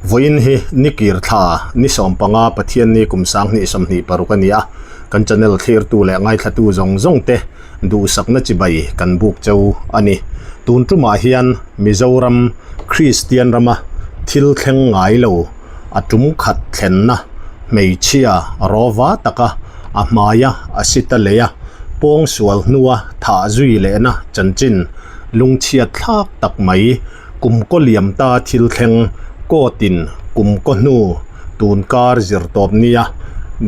Vawiin hi Nikir thla ni 15 Pathianni kum 2026 a ni a, kan channel thlirtu leh ngaithlatu zawng zawng te duhsakna chibai kan buk cheu a ni. Tun tumah hian Mizoram Kristian rama thil thleng ngai lo a tum khat thlenna hmeichhia rawva taka a hmaia a sita lei a pawngsual hnua thah zui lehna chanchin lungchhiat thlak tak mai Kum kaw liam ta thil thleng court in kum kaw hnu tun kar zir tawp nia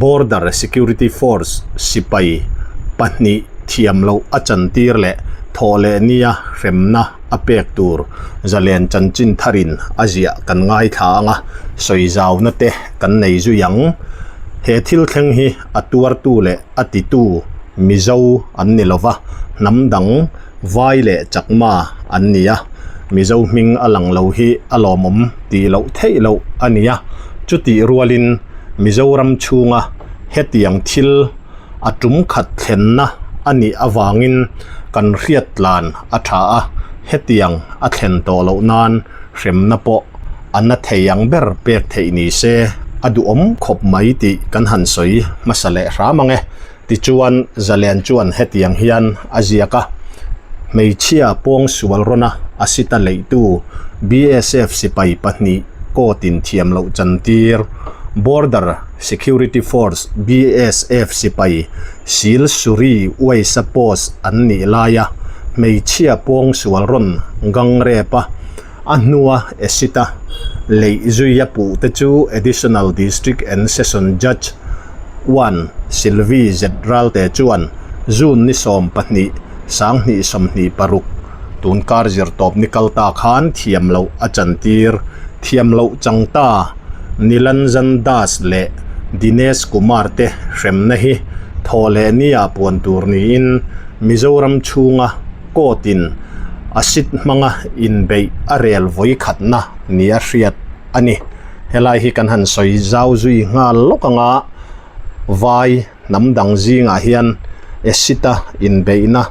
Border Security Force sipai pahnih thiam loh a chantir leh thawh leh nia hremna a pek tur zalen chanchin tharin a ziah kan ngaithla ang a, sawi zauna te kan nei zui ang. He thil thleng hi a tuartu leh a titu Mizo an ni lova, hnam dang Vai leh Chakma an ni a, Mizo hming a lang lo hi a lawmawm tih loh theih loh a ni a, chutih rualin Mizoram chhunga hetiang thil a tum khat thlenna a nih avangin kan hriat tlan a tha a, hetiang a thlen tawh loh nan hremna pawh a na thei ang ber pek theih ni se a duhawm khawp mai tih kan han sawi hmasa leh hram ang e. Tichuan, Zalen chuan hetiang hian a ziak a, Hmeichhia pawngsual rawna a sita leihtu BSF sipai pahnih court-in thiam loh chantir Border Security Force, BSF, sipai Sil Suri Uaisa Post an nih laia hmeichhia pawngsual rawn gang rep a, a hnua acid-a leih zui a puh te chu Additional District and Session Judge One Sylvie Z Ralte chuan June ni 12, 2026, tun kar zirtawp ni kal ta khan thiam loh a chantir. Thiam loh chang ta Nilanjan Das leh Dinesh Kumar te hremna hi thaw leh nia puan tur niin Mizoram chhunga Court-in acid hmanga inbeih a rel vawi khatna nia hriat a ni. Helai hi kan han sawi zau zui nghal lawk anga vai hnam dang zingah hian acid-a inbeihna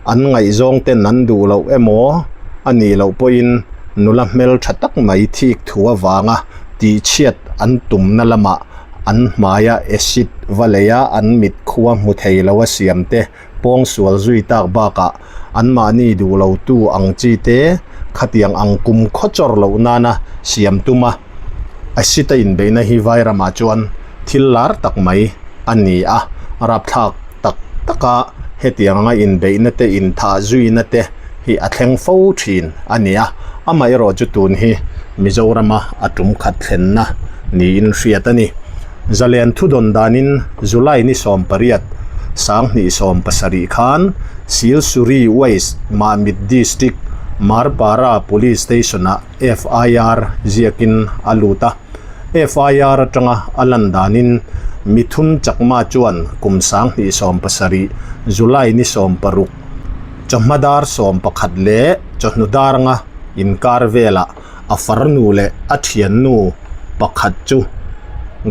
an ngaihzawng ten an duh loh emaw a nih loh pawhin nula hmeltha tak mai thik thu avanga tihchhiat an tumna lamah an hmaia acid va leia an mit khua hmu thei lo a siam te pawngsual zui tak bakah anmahni duh lotu ang chi te khatiang ang kum khaw chawr loh nana siam tum a, acid a inbeihna hi vairamah chuan thil lar tak mai a ni a, rapthlak tak taka hetiang anga inbeihna te inthah zuina te hi a thleng fo thin a ni a, amaherawh chu tun hi Mizorama a tum khat thlenna niin hriat a ni. Zalen thudawn danin July ni 18, 2017 khan Silsuri West Mamit District Marpara Police Station-ah FIR ziakin a lut a. FIR atanga a lan danin Mithun Chakma chuan kum 2017 July ni 16, chawhma dar 11 leh chawhnu dar anga inkar velah a farnu leh a thiannu pakhat chu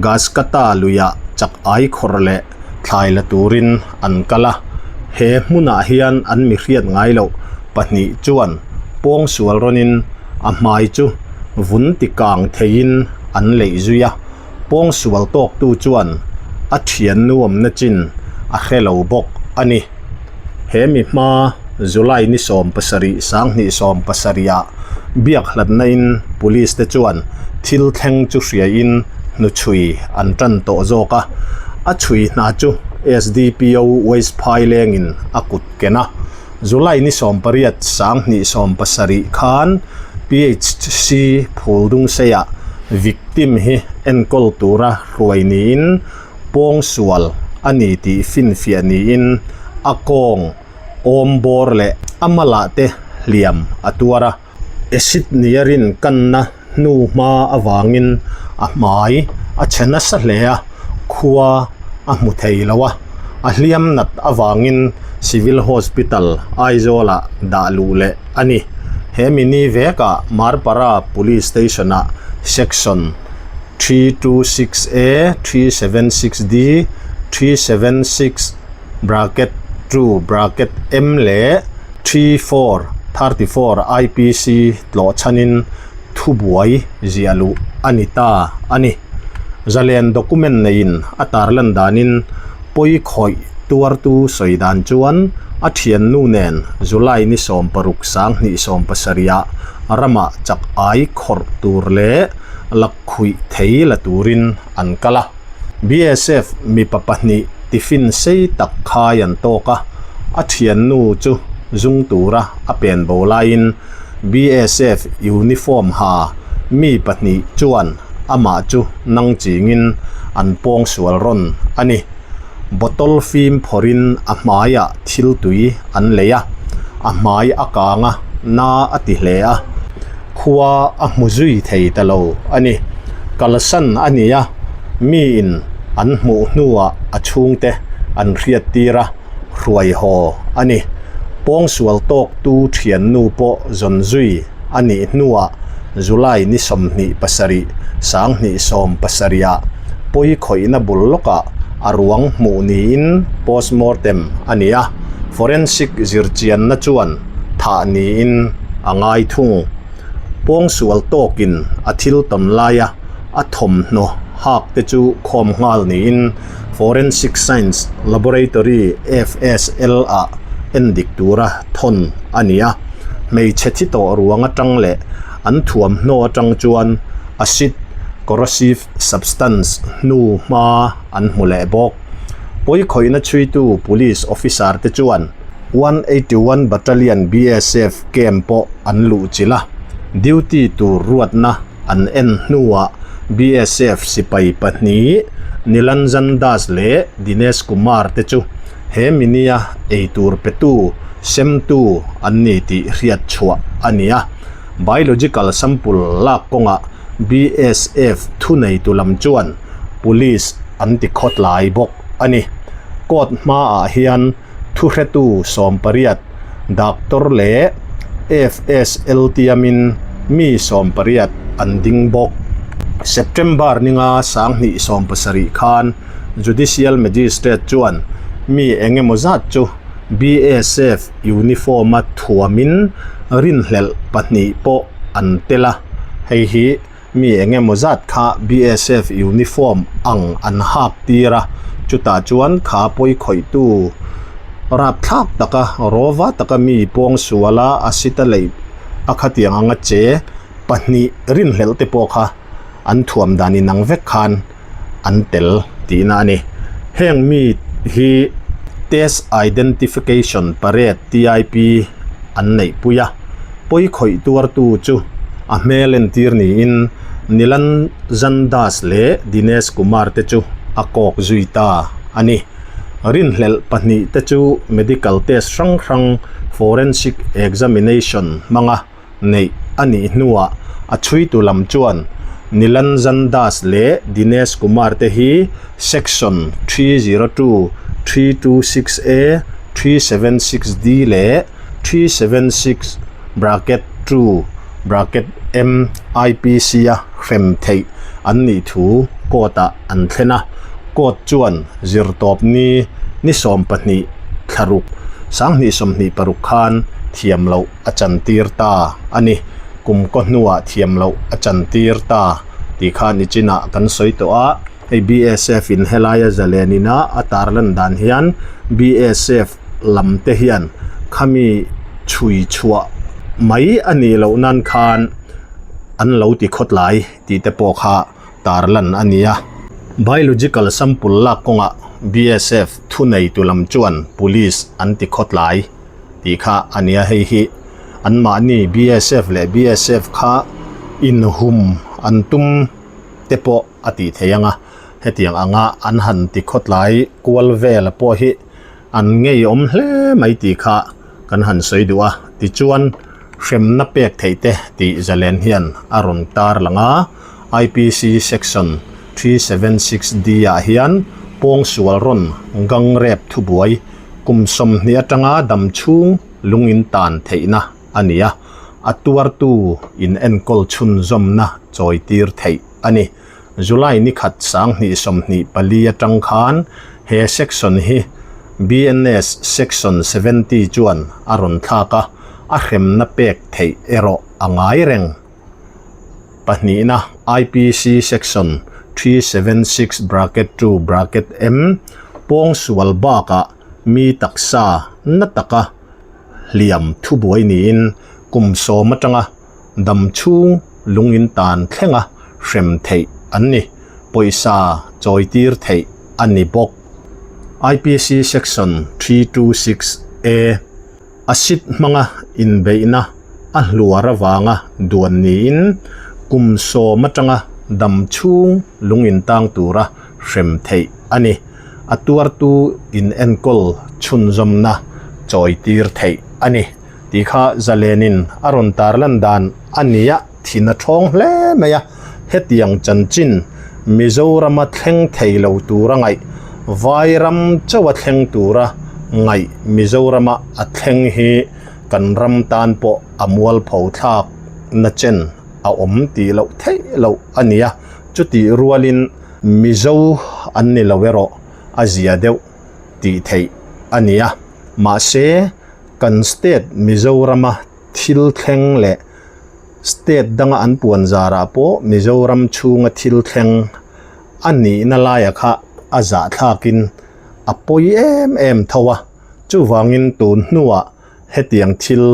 Gaskata luiah chak ai khawr leh thlai la turin an kal a, he hmunah hian an mi hriat ngai loh pahnih chuan pawngsual rawnin a hmai chu vun ti kang theiin an leih zui a, pawngsual tawktu chuan a thiannu awmna chin a hre lo bawk a ni. He mi hma July ni 17, 2017 ah biak hlatna in police te chuan thil thleng chu hria in hnuchhui an tan tawh zawk a, a chhui hna chu SDPO West Phaileng in a kut ken a. July ni 18, 2017 khan PHC Phuldungseiah victim hi enkawl tura hruai niin pawngsual a ni tih finfiah niin a kawng awm bawr leh a malah te hliam a tuar a. Acid nia rin kanna hnu hma avangin a hmai a chhe nasa hle a, khua a hmu thei lo a, a hliam nat avangin Civil Hospital Aizawl-ah dah luh leh a ni. He mini vekah Marpara Police Station-ah Section 326A, 376D, 376 bracket 2 bracket M leh 34 34 IPC tlawh chhanin thubuai ziah luh a ni. a ni ta a ni. Zalen document neiin a tarlan danin pawi khawih tuartu sawi dan chuan a thiannu nen July ni 16 2017 ah ramah chak ai khawrh tur leh lakhuih thei la turin an kal a. BSF mipa pahnih tiffin sei tak khai an tawk a, a thiannu chu zung tura a pen bo laiin BSF uniform ha mi pahnih chuan amah chu nang chingin an pawng sual rawn a ni. Bottle fim phawrhin a hmaiah thil tui an lei a, a hmai a kang a, na a ti hle a, khua a hmu zui thei ta lo a ni. Kalsan a ni a, miin an hmuh hnuah a chhungte an hriat tir a, hruai haw a ni. Pawngsual tawktu thiannu pawh zawn zui a nih hnuah July ni 27, 2017 ah pawi khawihna bul lawkah a ruang hmuh niin postmortem a ni a, forensic zirchianna chuan thah niin a ngai thung. Pawngsual tawkin a thil tawn laia a thawmhnaw hak te chu khawm nghal niin Forensic Science Laboratory, FSL, ah endik tura thawn a ni a. Hmeichhe thi tawh ruang atang leh an thuamhnaw atang chuan acid, corrosive substance, hnu hma an hmu leh bawk. Pawikhawihna chhuitu Police officer te chuan 181 Battalion BSF camp pawh an luhchilh a, duty tur ruatna An en hnuah BSF sipai pahnih Nilanjan Das leh Dinesh Kumar te chu he minia eitur petu, semtu an ni tih hriat chhuah a ni a. Biological sample lak kawngah BSF thuneitu lam chuan police an ti khawtlai bawk a ni. Court hmaah hian Thuhretu 18, Doctor leh FSL tiamin mi 18 an ding bawk. September ninga 2017 khan Judicial Magistrate chuan mi eng emaw zat chu BSF uniform-a thuamin rinhlelh pahnih pawh an tel a, hei hi Mi eng emaw zat kha BSF uniform ang an hak tir a, chutah chuan kha pawi khawihtu rapthlak taka rawva taka mi pawng suala a sita leih a khatiang anga che pahnih rinhlelh te pawh kha an thuam dan inang vek khan an tel tihna a ni. Heng mi hi Test Identification Parade, TIP, an neihpui a, pawi khawih tuartu chu a hmel entir niin Nilanjan Das leh Dinesh Kumar te chu a kawk zui ta a ni. Rinhlelh pahnih te chu medical test hrang hrang forensic examination hmanga neih a nih hnuah a chhuitu lam chuan Nilanjan Das leh Dinesh Kumar te hi Section 302, 326A, 376D leh 376 bracket 2 bracket M IPC-a hrem theih an nih thu court-ah an thlen a. Court chuan zirtawpni ni 12 thlaruk 2026 khan thiam loh a chantir ta a ni. Kum kaw hnuah thiam loh a chantir ta tih kha nichinah kan sawi tawh a, hei BSF in helaia zalen ina a tarlan dan hian BSF lam te hian khami chhui chhuah mai a nih loh nan khan an lo ti khawtlai tih te pawh kha tarlan a ni a. Biological sample lak kawngah BSF thuneitu lam chuan police an ti khawtlai. tih kha a nia hei hi anmahni BSF leh BSF kha inhum an tum te pawh a tih theih ang a hetiang anga an han ti khawtlai kual vel pawh hi an ngeiawm hle mai tih kha kan han sawi duh a tichuan hremna pek theih te tih zalen hian a rawn tar lang a IPC section 376 D ah hian pawngsual rawn gang rep thubuai Kum 20 atanga dam chhung lung in tan theihna a ni a, a tuartu in enkawl chhunzawmna chawi tir theih a ni. July ni khat 2024 atang khan he section hi BNS section 70 chuan a rawn thlak a, a hremna pek theih erawh a ngai reng. Pahnihna, IPC Section 376 bracket 2 bracket M, pawngsual bakah mi taksa na taka hliam thubuai niin kum sawm atanga dam chhung lungin tan thlenga hrem theih an ni. Pawisa chawitir theih a ni bawk. IPC Section 326 A, Acid hmanga inbeihna a hluar avanga duan niin kum sawm atanga dam chhung lung intang tura hrem theih a ni. A tuartu in enkawl chhunzawmna chawitir theih a ni tih kha Zalenin a rawn tarlan dan a nia thin a thawng hle mai a. Hetiang chanchin Mizorama thleng thei lo tura ngaih, Vairam chauha thleng tura ngaih Mizorama a thleng hi kan ram tan pawh a mualpho thlak na chen a awm tih loh theih loh a ni a, chutih rualin Mizo an ni lo erawh a zia deuh tih theih a ni a, mahse kan state Mizorama thil thleng leh State danga an puan zarah pawh Mizoram chhunga thil thleng a nihna laia kha a zahthlakin a pawi em em tho a, chuvangin tun hnuah hetiang thil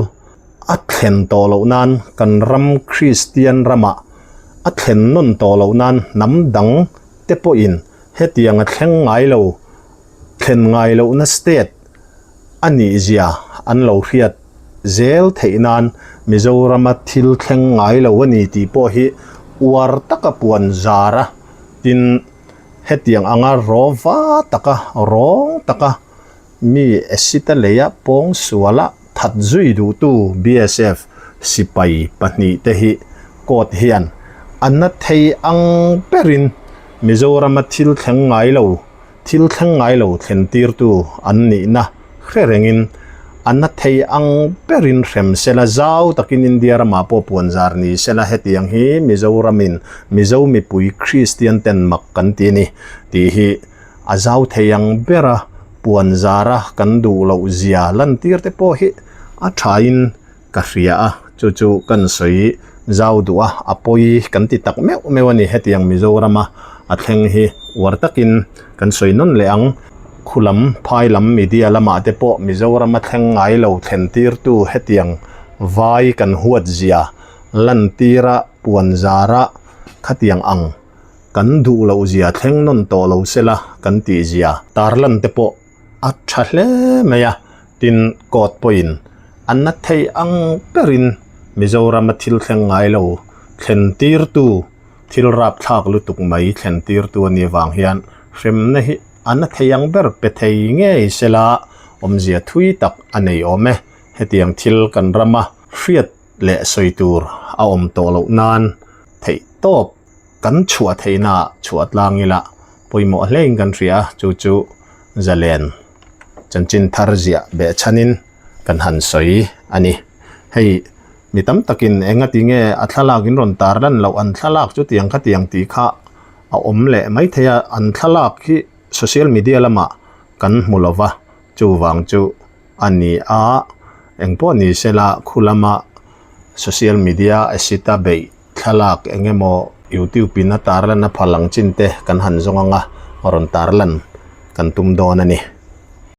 a thlen tawh loh nan kan ram Kristian ramah a thlen nawn tawh loh nan hnam dang te pawhin hetiang a thleng ngai lo thlen ngai lohna state a nih zia an lo hriat zel theih nan Mizorama thil thleng ngai lo a ni tih pawh hi uar taka puan zar a, tin hetiang anga rawva taka rawng taka mi acid a lei a pawng sual a that zui duhtu BSF sipai pahnihte hi court hian a na thei ang berin Mizorama thil thleng ngai lo Thil thleng ngai lo thlentirtu an nihna hre rengin a na thei ang berin hrem sela, zau takin India ramah pawh puanzar ni sela hetiang hi Mizoramin Mizo mipui Kristian ten mak kan ti a ni tih hi a zau thei ang bera puanzara kan duh loh zia lantir te pawh hi a thain ka hria a, chu chu kan sawi zau duh a, a pawi kan ti tak meuh meuh a ni. Hetiang Mizorama a thleng hi uar takin kan sawi nawn leh ang. Khulam, phai lam media lamah te pawh Mizorama thleng ngai lo thlen tirtu hetiang vai kan huat zia lantira puan zara khatiang ang kan duh loh zia thleng nawn tawh lo sela kan tih zia tarlan te pawh a tha hle mai a, tin court pawhin an na thei ang berin Mizorama thil thleng ngai lo thlen tirtu thil rapthlak lutuk mai thlen tirtu a nih avang hian hremna hi a na thei ang ber pe thei ngei sela awmzia thui tak a nei awm e. Hetiang thil kan rama hriat leh sawi tur a awm tawh loh nan theih tawp. Kan chhuah theihna ah chhuah tlang ila pawimawh hlein kan hria a, chu chu zalen chanchin thar ziah beh chhanin kan han sawi a ni. Hei mi tam takin enga ti nge a thlalak in rawn tar lan loh an thlalak chu tiang kha tiang tih kha a awm leh mai thei a, an thlalak hi social media lamah kan hmu lo va, chuvang chu a ni a, engpawh ni sela khu lama social media acid a beih Thlalak eng emaw YouTube in a tarlan a phal ang chin te kan han zawng ang a, rawn tarlan kan tum dawn a ni.